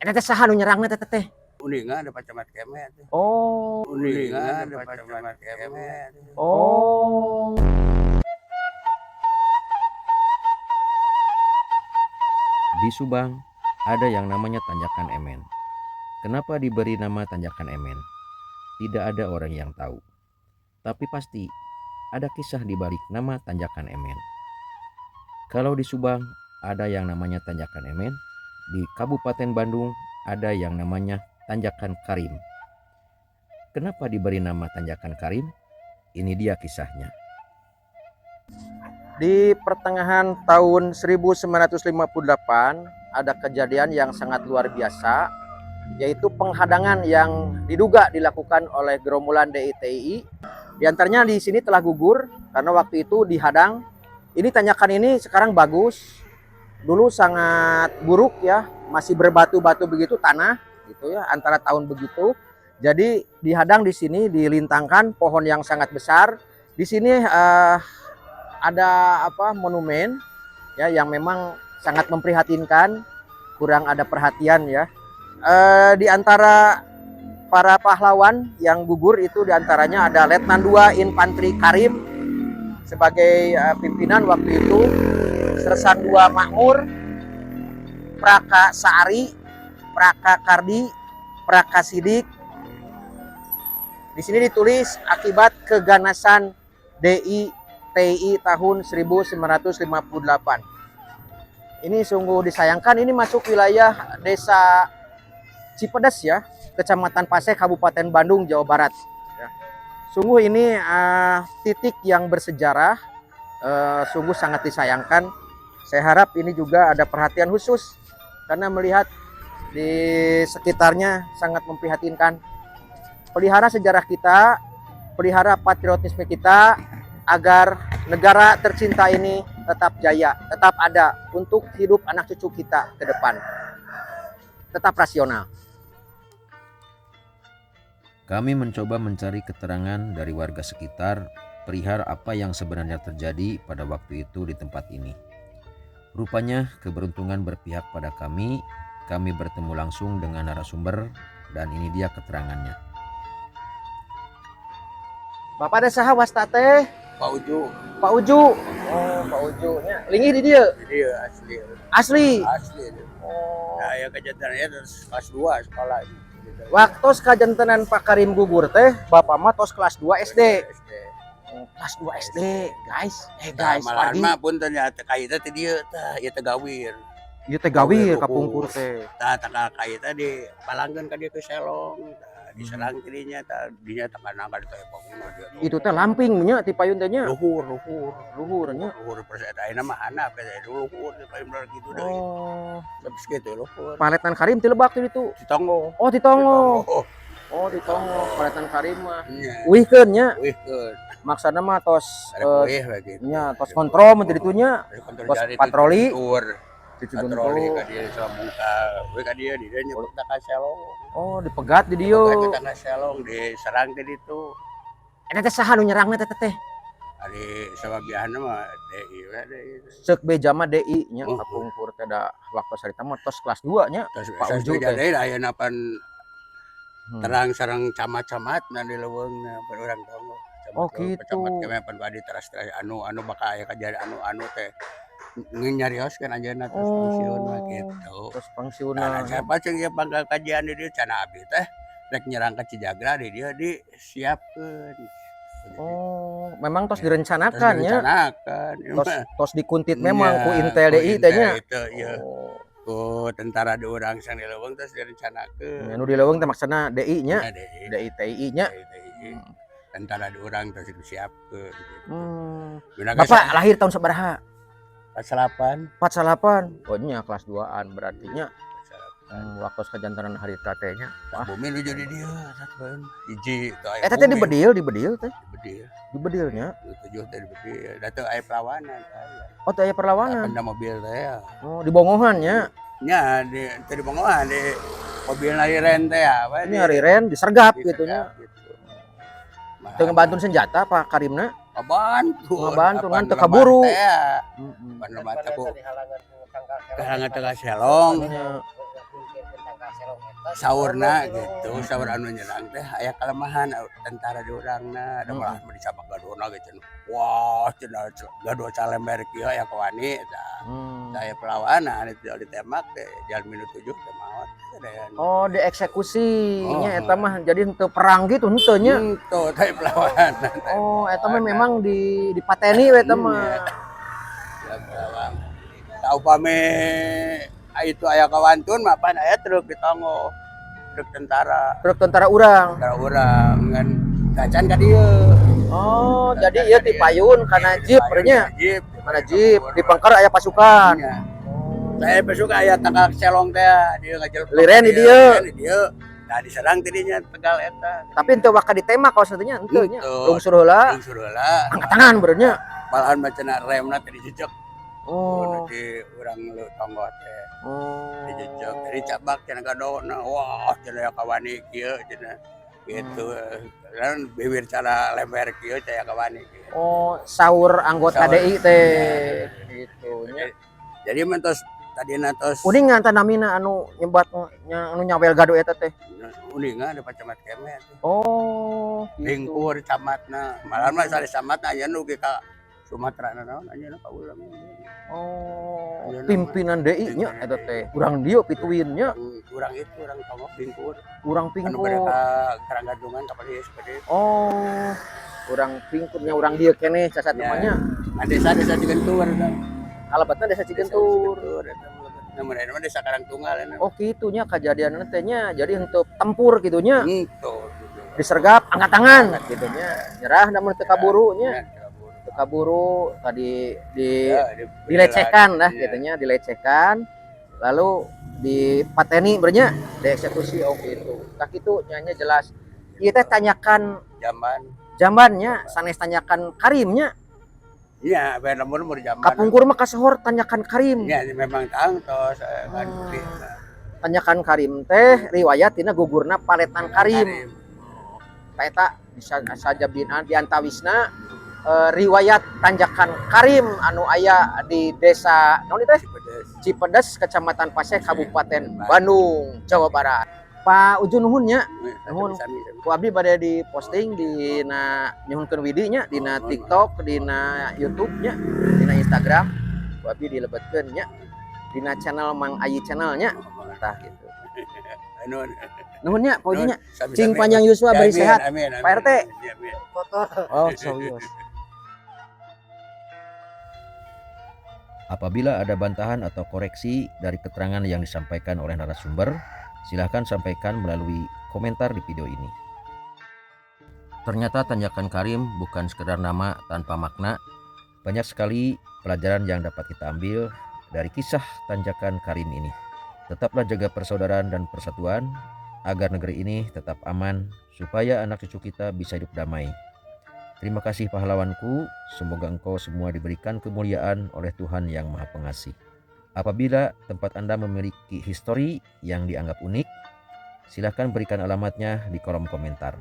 Eta teh saha nu nyerangna teh teh? Uninga ada Pak Camat Kemet. Oh. Uninga ada Pak Camat Kemet. Oh. Di Subang ada yang namanya Tanjakan Emen. Kenapa diberi nama Tanjakan Emen? Tidak ada orang yang tahu. Tapi pasti ada kisah di balik nama Tanjakan Emen. Kalau di Subang ada yang namanya Tanjakan Emen, di Kabupaten Bandung ada yang namanya Tanjakan Karim. Kenapa diberi nama Tanjakan Karim? Ini dia kisahnya. Di pertengahan tahun 1958 ada kejadian yang sangat luar biasa, yaitu penghadangan yang diduga dilakukan oleh gerombolan DITI. Di antaranya di sini telah gugur karena waktu itu dihadang. Ini tanjakan ini sekarang bagus. Dulu sangat buruk ya, masih berbatu-batu begitu tanah gitu ya, antara tahun begitu. Jadi dihadang di sini, dilintangkan pohon yang sangat besar. Di sini ada apa, monumen ya, yang memang sangat memprihatinkan, kurang ada perhatian ya. Di antara para pahlawan yang gugur itu diantaranya ada Letnan II Infanteri Karim sebagai pimpinan waktu itu, Sersan II Makmur, Praka Saari, Praka Kardi, Praka Sidik. Di sini ditulis akibat keganasan DI TI tahun 1958. Ini sungguh disayangkan, ini masuk wilayah Desa Cipedes ya, Kecamatan Paseh, Kabupaten Bandung, Jawa Barat. Ya. Sungguh ini titik yang bersejarah, sungguh sangat disayangkan. Saya harap ini juga ada perhatian khusus karena melihat di sekitarnya sangat memprihatinkan. Pelihara sejarah kita, pelihara patriotisme kita agar negara tercinta ini tetap jaya, tetap ada untuk hidup anak cucu kita ke depan. Tetap rasional. Kami mencoba mencari keterangan dari warga sekitar perihal apa yang sebenarnya terjadi pada waktu itu di tempat ini. Rupanya keberuntungan berpihak pada kami. Kami bertemu langsung dengan narasumber dan ini dia keterangannya. Bapak ada saha wasta teh? Pak Uju. Pak Uju. Oh, Pak Uju nya. Linggih di dieu. Jadi ya, asli. Asli. Asli. Oh. Nah, ya kejadiannya terus kelas 2 sekolah. Gitu. Waktu kajantenan Pak Karim gugur teh, Bapak mah tos kelas 2 SD. SD. Oh, kelas 2 SD, guys. Eh Nah, guys, malahan pagi. mah pun ternyata kaita teh dieu tah, ieu teh gawir. Ieu teh gawir Gawir kapungkur teh. Tah tah kaita di palangkeun ka dieu ke Selong. Tah diserang dirinya tah dinya tah kana ka teh bangun dia. Itu teh lamping nya ti payun teh nya. Luhur, luhur. Luhur nya. Luhur persen ayeuna mah handap teh luhur di payun bener gitu deui. Oh, Lebih gitu luhur. Pak Letnan Karim ti lebak ti ditu. Di Tonggo. Oh, di Tonggo. Oh, di Tonggo. Pak Letnan Karim mah. Nya. Uihkeun nya. Uihkeun. Maksana mah tos Ada uih we gitu. Nya tos kontrol mun ti ditu nya. Kontrol Tos jari patroli. Tur. Di Patroli ka dieu Selabungka. We ka dieu di dieu nyebut ka Selong. Oh, dipegat di dieu. Pegat ka Selong diserang ti ditu. Eta teh saha nu nyerangna teh teh? Ari sababiahna mah DI we DI. Ceuk beja mah DI nya Oh. kapungkur teh da waktu sarita mah tos kelas 2 nya. Terus Pak Uju teh. Jadi ayeuna pan terang sareng camat-camat na di leuweungna pan urang Tonggo. Camat Oh, leuweung, gitu. Camat keme pan badi teras-teras anu anu bakal aya kajadian anu anu teh nyarioskeun anjeunna terus pensiun mah gitu. Terus pensiunna. Nah, siapa cing ieu pangkal kajian di dieu cenah abdi teh rek nyerang ka Cijagra di dieu disiapkeun. Oh, memang tos Terus direncanakan nya. direncanakan. Ieu Tos mah. tos dikuntit memang ku Nya, intel ku DI teh nya. Itu ieu. Oh. Ku tentara di urang sang di leuweung terus direncanakeun. Anu di leuweung teh maksudna DI nya, Nya, DI. DI TI nya. DI. Tentara di urang terus disiapkeun gitu. Gunakan Bapak lahir tahun sabaraha? 48. 48. Oh nya kelas 2-an berarti nya. Waktu kajantenan harita teh nya. Wah, bumi nuju di dieu satuan. Hiji teu aya Eta teh bumi. dibedil, dibedil teh. Dibedil. Dibedil nya. Nu tujuh teh dibedil. Da teu aya perlawanan teu aya. Oh, teu aya perlawanan. Benda mobil teh ya. Oh, di bongohan nya. Nya di teu di bongohan di mobil ren teh ya. We, Ini riren disergap gitu nya. Gitu. Teu ngebantu senjata Pak Karimna. Ngabantu. Ngabantu, ngan teu kaburu. Teh ya. Heeh. Pan lemah teh ku Halangan kahalangan tengah selong. Nya. Saurna gitu, saur anu nyerang teh aya kelemahan tentara di urangna, da malah dicabak gadona ge cenah. Wah, cenah gado salember kieu aya kawani tah. Saya perlawanan itu ditembak teh jalmi nu 7 teh maot. Oh, dieksekusi Oh. nya eta mah, jadi henteu perang gitu henteu nya. Henteu, teh perlawanan. Oh, eta mah memang dipateni we eta mah. Ya, perlawan. Tah, upami itu aya kawantun mah pan aya truk di tonggoh. Truk tentara. Truk tentara urang. Tentara urang ngan tacan ka dieu. Oh, jadi ieu tipayun kana jeep nya. Jeep. Kana jeep di pengker aya pasukan. Nya. Saya besok aya tanggal selong teh dia ngajelpok. Liren di dieu. Liren di dieu. Nah, diserang tidinya Tegal eta. Tapi henteu waka ditembak kaos nya henteu nya. Henteu. Lungsur heula, Lungsur heula. Angkat tangan beurnya. Malahan macana remna teh dijejek. Oh. Di urang lu tonggoh teh dijejek. Oh. Jadi cabak cenah gadona. Wah, cenah kawani kieu cenah. Gitu. Dan bibir cara lemper kieu cenah kawani kieu. Oh, saur anggota Saur. DI teh gitu nya. Jadi mentos tadi tos. Uning ngan namina anu nyebat nya, anu nyawel gado eta teh? Uninga ada Pak Camat Kemet. Oh, gitu. Lingkur camatna. Malah mah sare camatna aya nu ge ka Sumatera na naon anjeunna ka ulang. Oh, Ayeuna mah. Pimpinan DI nya Pimpinan eta DI. Teh. Urang dieu pituin nya, Urang itu urang tonggoh Pingkur. Urang Anu Pingkur. bade ka Karanggadungan ka palih SPD. Oh, urang Pingkurnya urang dieu keneh sasat Ya. namanya. Nah, desa desa Cigentur eta. Kalebatna desa Cigentur. Cigentur eta melebatna. Mun mah desa Karangtunggal eta. Oh, kitu nya kejadian teh nya. Jadi henteu tempur kitu nya. Henteu. Disergap angkat tangan gitu nya. Nyerah namun teu kaburu nya. Ya, teu kaburu. Teu kaburu tadi di Ya, di- dilecehkan lah Iya. gitu nya, dilecehkan lalu dipateni bernya, dieksekusi. Oh gitu, tah kitu nya jelas ieu teh tanyakan Jamban. Jambannya, sanes tanyakan Karimnya. Iya, biar lembur umur jamban. Kapungkur mah kasohor tanyakan Karim. Iya, memang tangtos kan. Tanyakan Karim teh riwayat tina gugurna Paletan Karim. Tah, eta bisa saja bina di antawisna riwayat tanjakan Karim anu aya di desa naon ieu teh? Cipedes. Cipedes, Kecamatan Paseh, Kabupaten Bandung, Jawa Barat. Pak Ujun, nuhun nya. Nuhun. Sami-sami. Ku abdi bade di posting dina nyuhunkeun widi nya dina Oh, TikTok, dina YouTube nya, dina Instagram. Ku abdi dilebetkeun nya dina channel Mang Ayi channel nya. Tah gitu. Nuhun. Nuhun nya, Pak Ujun nya. Sami-sami. Cing panjang yuswa, beri Amin, sehat. Amin, amin. Pak RT. Amin. Oh, serius. Apabila ada bantahan atau koreksi dari keterangan yang disampaikan oleh narasumber, silahkan sampaikan melalui komentar di video ini. Ternyata Tanjakan Karim bukan sekedar nama tanpa makna. Banyak sekali pelajaran yang dapat kita ambil dari kisah Tanjakan Karim ini. Tetaplah jaga persaudaraan dan persatuan agar negeri ini tetap aman supaya anak cucu kita bisa hidup damai. Terima kasih pahlawanku, semoga engkau semua diberikan kemuliaan oleh Tuhan Yang Maha Pengasih. Apabila tempat Anda memiliki histori yang dianggap unik, silahkan berikan alamatnya di kolom komentar.